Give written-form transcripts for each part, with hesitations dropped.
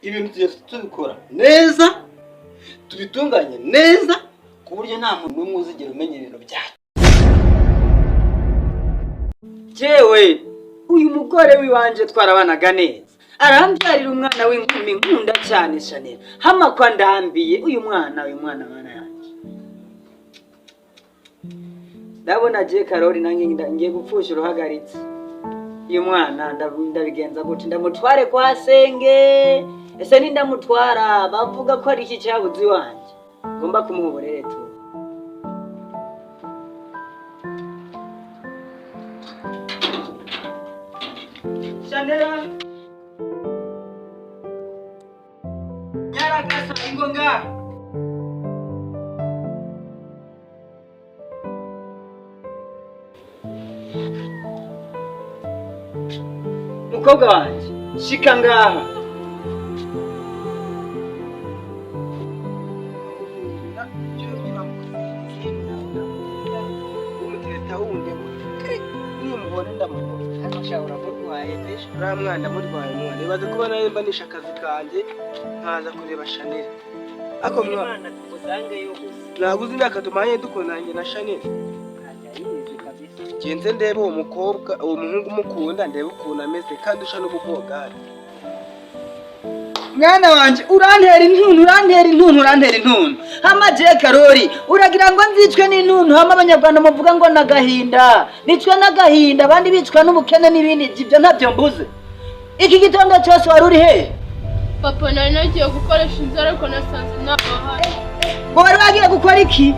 Ibintu tugiye tubikora neza, tubitunganye neza, ku buryo nta muntu n'umwe uzigera umenya ibintu byacu. Jewe uyu mugore w'iwanje twarabanaga neza, arambyarira umwana w'inkumi nkunda cyane, Chanel. Hamakwa ndambiye uyu mwana, uyu mwana, mwana yanjye. Ndabona je Karori nanjye ngiye gupfusha uruhagaritse. Uyu mwana ndabigenza gute? Ndamutware kwa senge? Ese nindamutwara bavuga ko ari iki cyabuze iwanjye? Ngomba kumuha uburere tu. Chanel, nyaragasa, ingo ngaha. Mukobwa wanjye, shika ngaha. Umutereta wundi nimubona ndamubona. Uramurwaye pesha. Uriya mwana ndamurwaye. Mwana, ibaze kuba nawe mba nishe akazi kanjye nkaza kureba Chanel, ariko mwana Imana tugusangeyo gusa. Ntabwo uzi imyaka tumaranye dukundanye na Chanel. Ndayizi kabisa. Genze ndebe uwo mukobwa, uwo muhungu umukunda, ndebe ukuntu ameze kandi usha n'ububogari. Mwana wanje, urantera intuntu, urantera intuntu, urantera intuntu. Hama je Karori, uragira ngo nzicwe n'intuntu? Hama abanyarwanda muvuga ngo n'agahinda, nicwe n'agahinda, abandi bicwa n'ubukene n'ibindi. Ibyo ntabyo mbuze. Iki gitondo cyose wari uri he? Papa, nari nagiye gukoresha inzara, ariko nasanze ntabahari. Ngo wari wagiye gukora iki?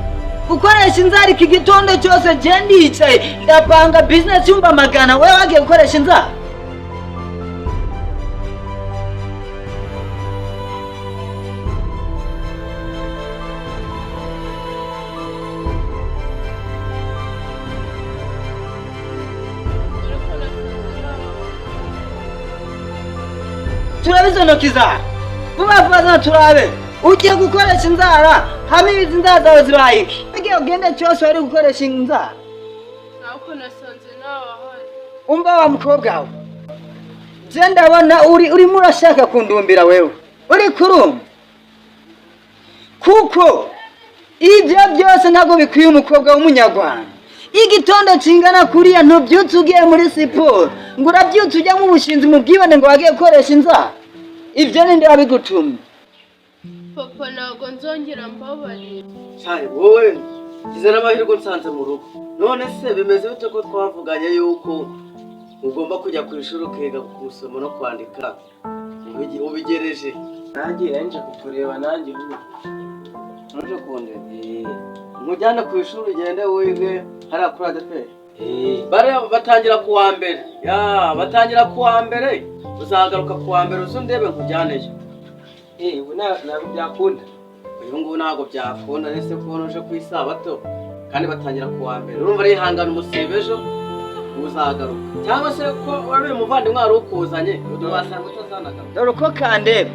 Gukoresha inzara iki gitondo cyose? Je ndicaye ndapanga business yumba magana, wewe wagiye gukoresha inzara. Ariko nasanze ntabahari. Turabe izo ntoki zawe vuba vuba, zano turabe. Ugiye gukoresha inzara, hamwe izi nzara zawe zibaye iki? Ugiye ugende cyose wari gukoresha inzara. Ariko nasanze ntabahari. Umva wa mukobwa we, je ndabona uri urimo urashaka kundumbira. Wewe uri kurumva kuko ibyo byose ntabwo bikwiye umukobwa w'umunyarwanda. Igitondo kingana kuriya ntubyutse ugiye muri siporo, ngo urabyutse ujya mu bushinzi mu bwibone, ngo wagiye gukoresha inzara. Ibyo ninde wabigutumye? Papa, ntabwo nzongera, mbabarira. Cyane wowe ngize n'amahirwe nsanze mu rugo. None se bimeze bite ko twavuganye yuko ugomba kujya ku ishuri ukiga gusoma no kwandika? Ubigereje? Nanjye nari nje kukureba nanjye ubu. Ntuje kundeba? Nkujyane ku ishuri ugende wige hariya kuri ADEPR. Bariya batangira ku wa mbere, ya batangira ku wa mbere. Uzagaruka ku wa mbere uze undebe nkujyaneyo. Ubu ntabwo byakunda. Uyu ngubu ntabwo byakunda. Ese kubona uje ku isabato kandi batangira ku wa mbere, urumva arihangana umusibe ejo uzagaruka, cyangwa se ko wari uyu muvandimwe wari ukuzanye wasanga utazanagaruka. Dore uko kandeba,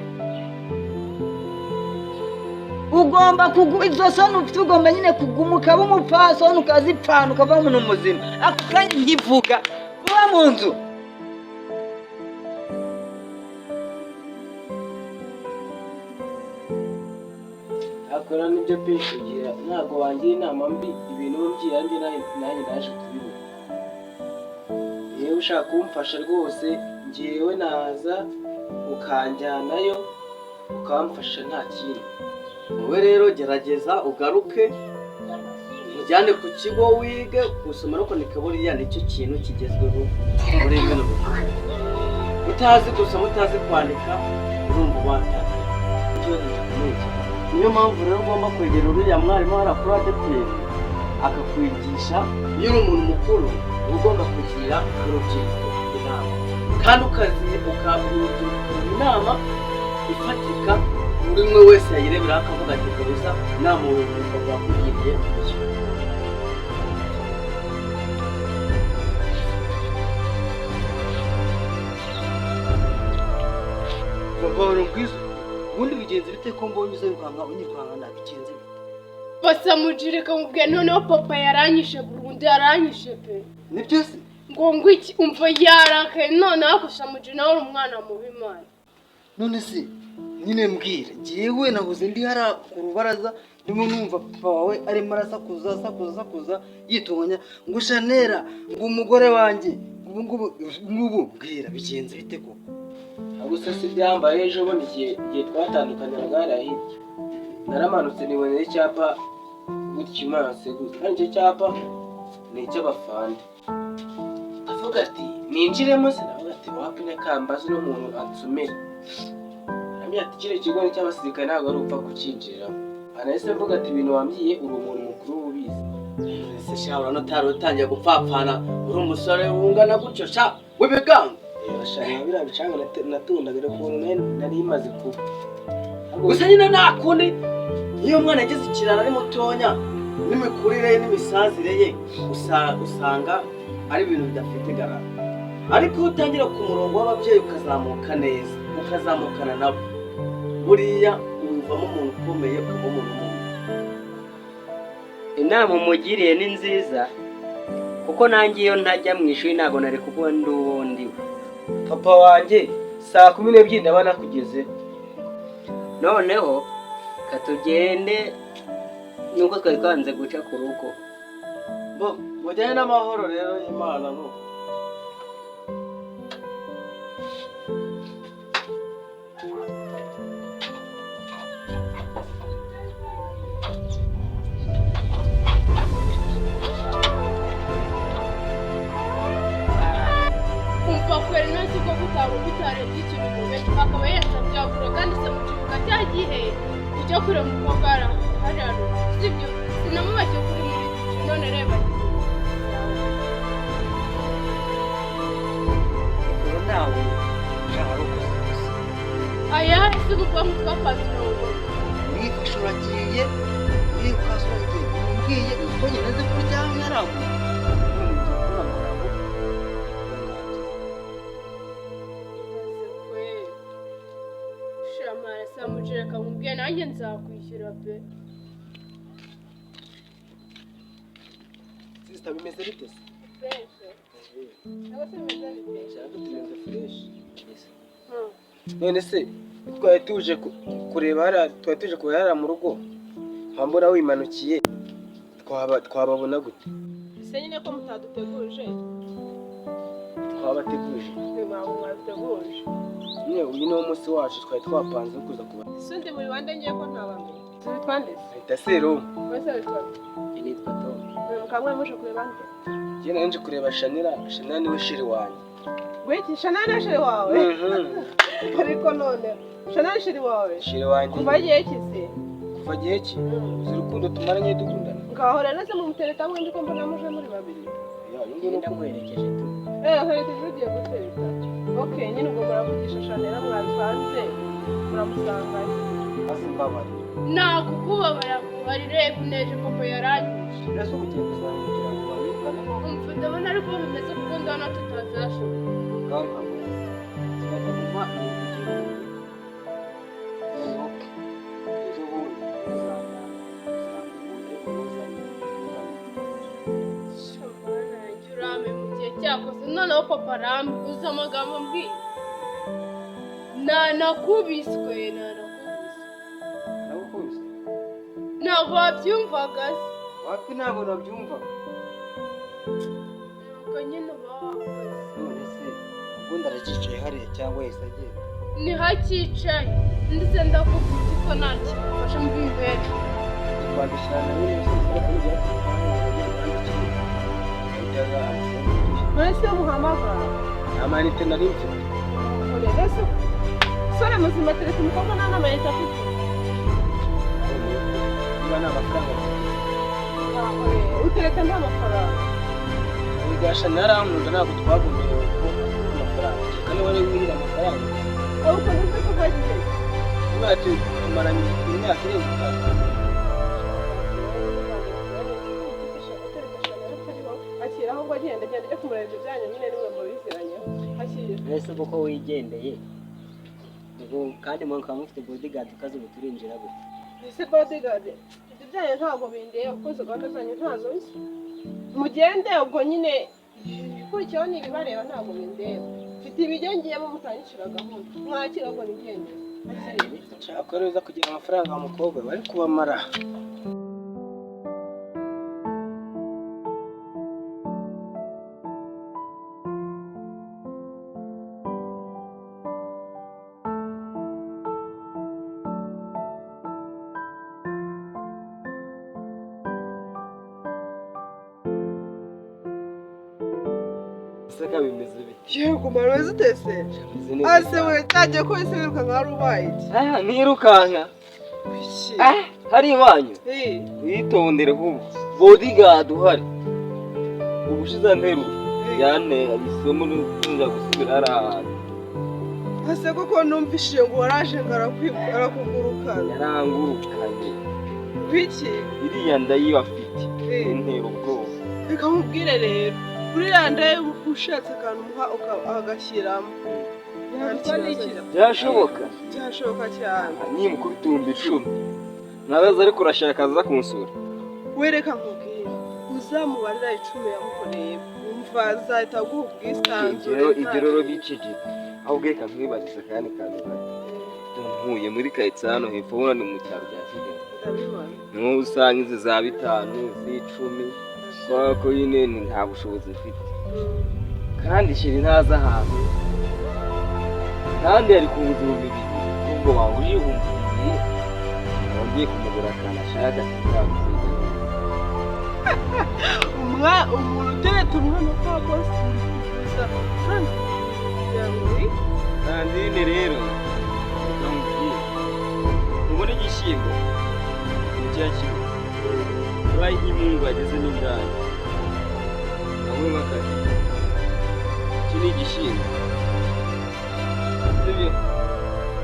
ugomba kugu izo soni ufite, ugomba nyine kuguma ukaba umupfasoni, ukazipfana, ukava umuntu muzima. Ako kanya nkivuga vuba mu nzu. Akora nibyo pe, kugira ntabwo wangira inama mbi. Ibintu umbwira njye nanjye naje kubibona. Yewe, ushaka kumfasha rwose, njyewe naza ukanjyanayo ukamfasha, nta kindi. Wowe rero gerageza ugaruke ujyane ku kigo wige gusoma no kwandika. Buriya nicyo kintu kigezweho muri bino bihe. Utazi gusoma, utazi kwandika, urumva watakaye. Ikibazo gikomeye cyane. Niyo mpamvu rero ugomba kwegera uriya mwarimu hariya kuri ADEPR akakwigisha. Iyo uri umuntu mukuru uba ugomba kugira urubyiruko inama, kandi urubyiruko inama ifatika, buri umwe wese yayireberaho akavuga ati: "Kabisa inama urubyiruko rwakugiriye niyo." Papa rwiza, ubundi bigenze bite ko mbonye uze wirukanka, unyirukanka? Nabigenze bite? Basa mujireka mubwiye. Noneho papa yaranyishe burundu, yaranyishe pe. Nibyo se? Ngo iki? Umva, yarakaye noneho. Ako Samuji, nawe uri umwana mubi, Imana. None se Nyine mbwira, njyewe nahoze ndi hariya ku rubaraza, ndimo numva papa wawe arimo arasakuza asakuza asakuza, yitunganya ngo Shanera, ngo umugore wanjye ubu ngubu ngubu. Mbwira, bigenze bite koko? Gusa si byambaye ejo bundi, igihe twatandukaniraga hariya hirya, naramanutse nibonera icyapa gutya, imanutse gutya, kandi icyo cyapa ni icy'abafande. Avuga ati ninjiremo se, navuga ati wapi, nyakambaza uno muntu ansomere. Arambwira ati kiriya kigo ni icy'abasirikare, ntabwo ari upfa kucyinjiramo. Nahise mvuga ati ibintu wambwiye, uri umuntu mukuru ubizi. Ese sha, urabona utari utangiye gupfapfana, uri umusore wungana gutyo sha, w'ibigango? Reba sha, biriya bicanga natundaga ukuntu nari maze kuba. Gusa nyine nta kundi, iyo umwana agize ikirara ari mutonya, n'imikurire ye n'imisazire ye usanga ari ibintu bidafite garara. Ariko iyo utangira ku murongo w'ababyeyi, ukazamuka neza, ukazamukana nabo, buriya wivamo umuntu ukomeye, ukaba umuntu mubi. Inama umugiriye ni nziza, kuko nanjye iyo ntajya mu ishuri ntabwo nari kuba ndi uwo ndiwe. Papa wanjye, saa 12 ndaba nakugeze. Noneho katugende, nubwo twari twanze guca ku rugo. Bo mujyane n'amahoro rero y'Imana no. Kumva kwera nasi ko kutaba bitarebye ikintu mubeshya akaba yasabye kandi se mu kibuga cya gihe ujya kureba umukobwa hariya, sibyo? Sinamubeshye kuri muri iki, none reba. Ubu nawe ushaka ari ukoze gusa. Aya si umukobwa twapanze urongo. Wifashe uragiye, wirukase uragiye, umbwiye uko nyine nzi ko uryamye araguye, none ugiye kubona amagambo. Ibaze kweri shamara, samucereka mubwiye, nanjye nzakwishyura pe. Sister, bimeze bite se? Fresh. Cyangwa se bimeze bite? Nshaka turenze fresh. None se twari tuje kureba hariya, twari tuje kureba hariya mu rugo, nkaba wimanukiye, twababona gute? Ese nyine ko mutaduteguje? Twabateguje. Ntabwo mwaduteguje. Nyine uyu ni wo munsi wacu twari twapanze wo kuza kuba. Ese undi muri bande ngiye ko ntabamenye? Witwa nde se? Ahita serumu. Wese witwa nde? Nitwa Tom. Mukaba mwe muje kureba nde? Njye nari nje kureba Shanira. Shanira niwe chéri wanjye. Wiki, Shanel ni chéri wawe? Ariko none Shanel chéri wawe? Chéri wanjye. Kuva igihe ki se? Kuva gihe ki? Uzi urukundo tumaranye dukundana. Ngaho rero se mumutereta mwembi, ko mbona muje muri babiri? Ya, uyu nguyu ni Ndamuherekeje tu. Eh, uherekeje ugiye gutereta. Okay, nyine ubwo muravugisha Shanel, mwabipanze, muramusangayo. Maze mbabarira. Nakukubabara kuhari, reba uneje papa yaranyishe. Mbese ubu ugiye kuzamukira ngo bamwirukane? Umva, ndabona ariko bimeze, kuko ndabona tutazashobora. Ngaho reka nkwereke, tuzajya kumpa 1000, noneho ejo bundi uzajyana ariko ntuzane. Shamana yanjye, urame mu gihe cyakoze. Noneho papa arambi, uzi amagambo mbwiye? Nanakubiswe, nanakubiswe. Nagukunze. Ntabwo wabyumvaga se? Wapi, ntabwo nabyumvaga. Nuko nyine uba wakoze. None se ubundi aracyicaye hariya cyangwa yahise agenda? Ntihacyicaye, ndetse ndakubwira ko nta kintu mfashe mbibera. Kwandikirana nyine byose, ariko nugera ku ruhande wandikire, ahita amufungurire. None se muhamagara? Nta mayinite nari mfite. Ese sore muzima tereta umukobwa nta n'amayinite afite? Niba nta mafaranga mfite. Ngaho rero utereta nta mafaranga. Wigasha narankunda, ntabwo twagumerewe ko amafaranga, kereka niba wari wirira amafaranga. Aho ukuntu uzi kuva gihe? Niba tumaranye imyaka irenga 5. Akira ahubwo, agenda agenda, ujya kumureba ibyo byanyu nyine nimwe mubiziranyeho, akira. Mbese ubu ko wigendeye ubwo, kandi mukaba mufite bodyguard ukaze, ubu turinjira gute? Ese bodyguard, ibyo byanyu ntabwo bindeba, kuko izo gahunda zanyu ntazo nzi. Mugende, ubwo nyine ibikurikiyeho ni ibibareba, ntabwo bindeba. Mfite ibiryo ngiyemo, mutanyicira gahunda. Mwakira ngo nigendere, akira. Nshaka rero uza kugira amafaranga wa mukobwa bari kubamara. Seka bimeze bite? Yego, mara zitese. Bimeze neza. Ase we cyagiye ko ese wiruka nka rubaye iki? Ah, ntirukanka. Iki. Ah, hari iwanyu. Eh, Witondere ahubwo. Bodyguard uhari. Ubushize nterura. Yantera isomo n'ukunza gusubira hariya hantu. Ase koko numvishije ngo waraje ngo arakugurukana. Yarangurukanye. Biki? Iriya ndayiba afite. Eh. Intera ubwoba. Reka nkubwire rero. Uriya ndaye ushatse akantu umuha agashyiramo. Nta kibazo. Byashoboka. Byashoboka cyane. Nimukubita 10,000. Ntabaza ariko urashaka aza kunsura. We reka nkubwire. Uzamubarira 10 yamukoreye. Umva azahita aguha ubwisanzure. Ibyo rero bicecetse. Ahubwo reka nkwibarize akandi kantu gato. Ntuye muri karitsiye hano hepfo, ubona ni mu cyaro cya Kigali. Ndabibona. Niho usanga inzu za 5, z'icumi, kubera ko nyine nta bushobozi mfite. Kandi sheri ntazi ahantu. Kandi ari ku 2000, ubwo wahuje 2000, wongeye kumugura akantu ashaka kikamusiga. Umuntu utereta umwana kwa bosi gusa amafaranga kugira ngo Sandrine rero, ndamubwira. Ubona igishyimbo ni cya kimwe. Uraye nk'imungu yagezemo indani. Nawe bakati. Iki ni igishyimbo. Sibyo?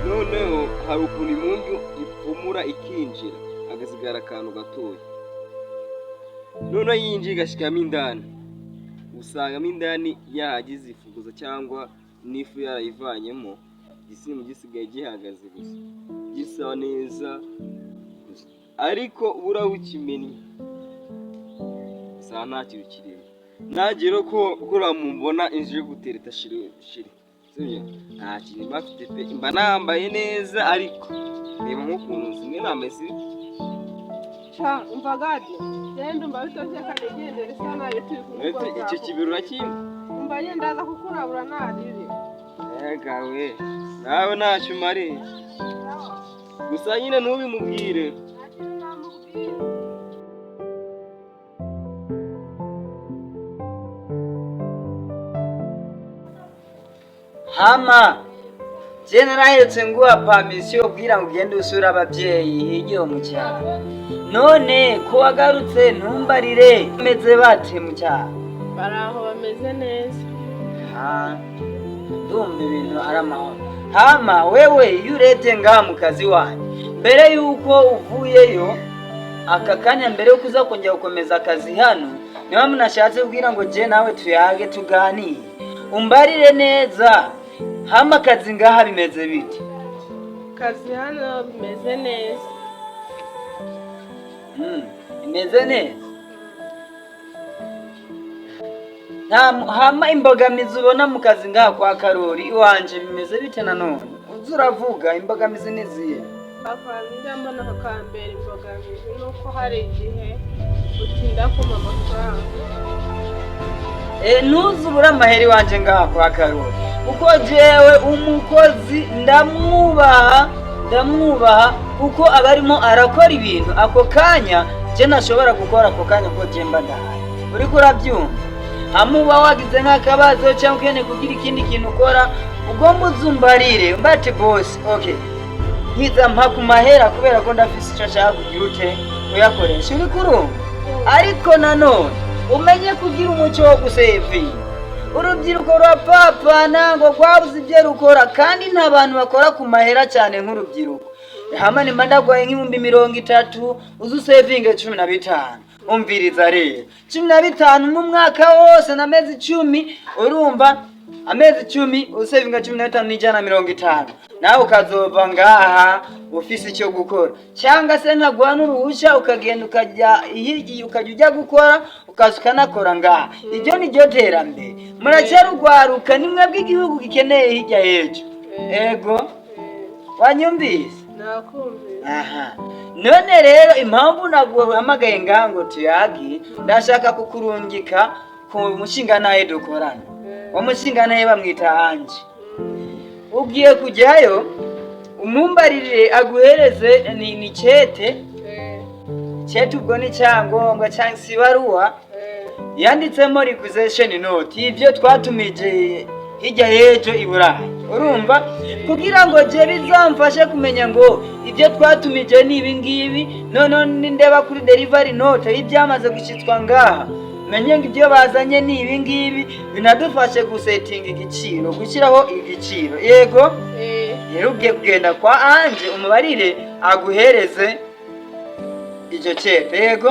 Noneho hari ukuntu imungu ipfumura ikinjira, hagasigara akantu gatoya. Noneho yinjiye igashikamo indani. Usangamo indani yahagize ifu gusa cyangwa n'ifu yarayivanyemo, igisimba gisigaye gihagaze gusa gisa neza gusa. Ariko urawukimennye usanga nta kintu kirimo. Nagera ko kuriya mubona inzu yo gutereta shiri shiri, sibyo? Nta kintu mba mfite pe, mba nambaye neza ariko reba nk'ukuntu zimwe nambaye si Ca, umva gadi genda umva bitoshye kandi igendere isa nabi turi kumwe. Uretse icyo kibero urakimpa. Umva ngenda aza kukurabura narire. Ega we, nawe ntacyo umariye gusa nyine ntubimubwire. Nta kintu namubwira. Hama je narahetse nguha permission kugira ngo ugende usure ababyeyi hirya mu cyaro, none ko wagarutse ntumbarire bameze bate mu cyaro? Bari aho bameze neza. Ha, ndumva ibintu ari amahoro. Hama wewe iyo urebye ngaha mu kazi wanyu, mbere yuko uvuyeyo aka kanya, mbere yuko uza kongera gukomeza akazi hano, niba munashatse kugira ngo je nawe tuyage tuganire, umbarire neza. Hama akazi ngaha bimeze bite? Kazi hano bimeze neza. Imeze neza. Nta hama imbogamizi ubona mu kazi ngaha kwa Karori iwanje bimeze bite nanone? Uza uravuga imbogamizi nizihe? Akantu njya mbona kakambera imbogamizi ni uko hari igihe utinda kumpa amafaranga. Ntuzubure amaheri wanje ngaha kwa Karori, kuko jewe umukozi ndamwubaha, ndamwubaha kuko aba arimo arakora ibintu ako kanya je ntashobora gukora ako kanya kuko je mba ndahari. Uriko urabyumva? Hama uba wagize nk'akabazo cyangwa ukeneye kugira ikindi kintu ukora, ugomba uzumbarire mbati boss, okay, nkiza mpa ku mahera kubera ko ndafise icyo nshaka kugira ute uyakoresha. Uriko urumva? Ariko nanone umenye kugira umuco wo gusevinga. Urubyiruko rurapfapfana ngo rwabuze ibyo rukora, kandi nta bantu bakora ku mahera cyane nk'urubyiruko. Hama nimba ndaguhaye nk'30,000, uze usevinge 15. Umviriza rero, 15 mu mwaka wose n'amezi 10, urumva amezi 10 usevinga 15 ni 150, nawe ukazova ngaha ufise icyo gukora, cyangwa se nkaguha n'uruhushya ukagenda ukajya hirya ukajya ujya gukora, ukaza ukanakora ngaha. Iryo ni ryo terambere. Muracyarugwaruka, ni mwebwe igihugu gikeneye hirya y'ejo. Ego, wanyumvise? Nakumvise. Aha, none rero impamvu naguhamagaye ngaha ngo tuyagi, ndashaka kukurungika ku mushingantahe dukorana. Uwo mushingantahe bamwita Anje. Ugiye kujyayo umumbarire aguhereze ni cete. Cete ubwo ni cyangombwa cyangwa se ibaruwa yanditsemo requisition note, ibyo twatumije hirya y'ejo i Burayi, urumva, kugira ngo je bizamfashe kumenya ngo ibyo twatumije ni ibi ngibi. Noneho nindeba kuri delivery note y'ibyamaze gushyitswa ngaha, menye ngo ibyo bazanye ni ibi ngibi, binadufashe gusetinga igiciro, gushyiraho igiciro, yego. Rero ugiye kugenda kwa Anje umubarire aguhereze icyo cete, yego.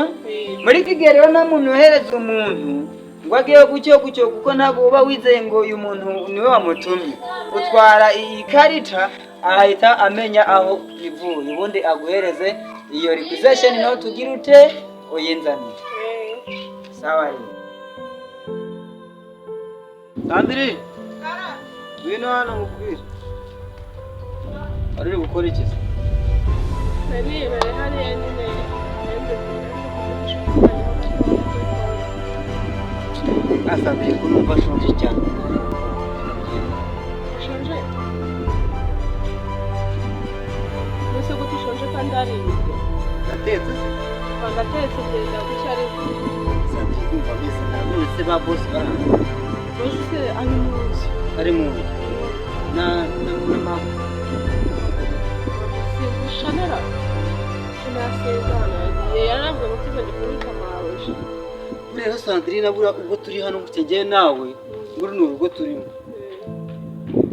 Muri iki gihe rero nta muntu yohereza umuntu ngo ageyo gutyo gutyo, kuko ntabwo uba wizeye ngo uyu muntu niwe wamutumye. Utwara iyi karita, ahita amenya aho ivuye, ubundi aguhereze iyo requisition note, ugira ute, uyinzanire. Sawa rero. Sandrine, ngwino hano nkubwire. Wari uri gukora iki se? Nari nibereye hariya nyine, nari kuvugisha umwana. Ah, Sandrine, ko numva nshonje cyane. Ushonje? Mbese gute ushonje kandi hari ibiryo? Natetse se? Bagatetse, byenda gushya ariko. Sandrine, ndumva meze nabi. None se ba boss barahari? Bose ari mu nzu. Ari mu nzu. Na mama? Shanera sinasezerana, yagiye, yarambwiye ngo tuzajya kubika amabuye. Rero Sandrine, buriya ubwo turi hano gutya njyewe nawe, muri ni urugo turimo.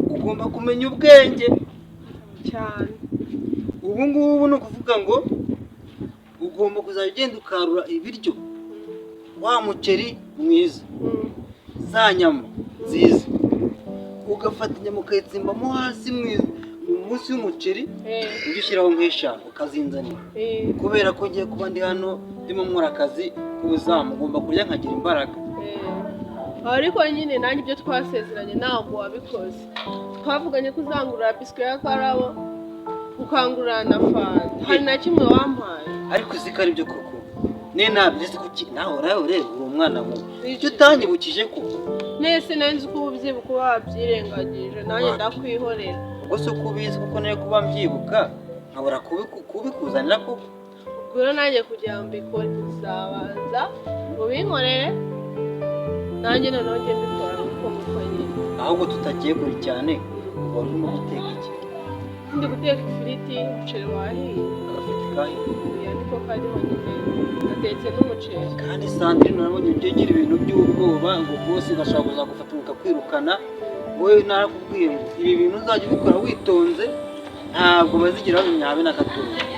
Ugomba kumenya ubwenge. Cyane. Ubu ngubu ni ukuvuga ngo ugomba kuzajya ugenda ukarura ibiryo, wa muceri mwiza, za nyama nziza, ugafata inyama ukayitsimbamo hasi munsi y'umuceri, ujye ushyiraho nk'eshanu ukazinzanira, kubera ko ngiye kuba ndi hano ndimo nkora akazi k'ubuzamu, ugomba kurya nkagira imbaraga. Ariko nyine nanjye ibyo twasezeranye ntabwo wabikoze. Twavuganye ko uzangurira biswi y'akarabo, ukangurira na fanta, hari na kimwe wampaye. Ariko uzi ko ari byo koko, ne nabyo uzi kuki nawe urawe ureba uri umwana mubi, icyo utanyibukije koko? Nese nari nzi ko uba ubyibuka, uba wabyirengagije, nanjye ndakwihorera. Ubwo se uko ubizi kuko nawe kuba mbyibuka nkabura kubikuzanira koko? Ubwo rero nanjye kugira ngo mbikore uzabanza ubinkorere, nanjye noneho njye mbikora nk'uko nguko nyine. Ahubwo tutagiye kure cyane, wari urimo guteka iki? Ndi guteka ifiriti, umuceri wahiye. Agafiriti kahiye? Oya, niko kariho nyine, gatetse n'umuceri. Kandi Sandrine, urabona ibyo ugira ibintu by'ubwoba ngo bose gashobora kuzagufata bakakwirukana. Wowe narakubwiye ngo ibi bintu uzajya ubikora witonze, ntabwo bazigera babimenya habe na gatoya.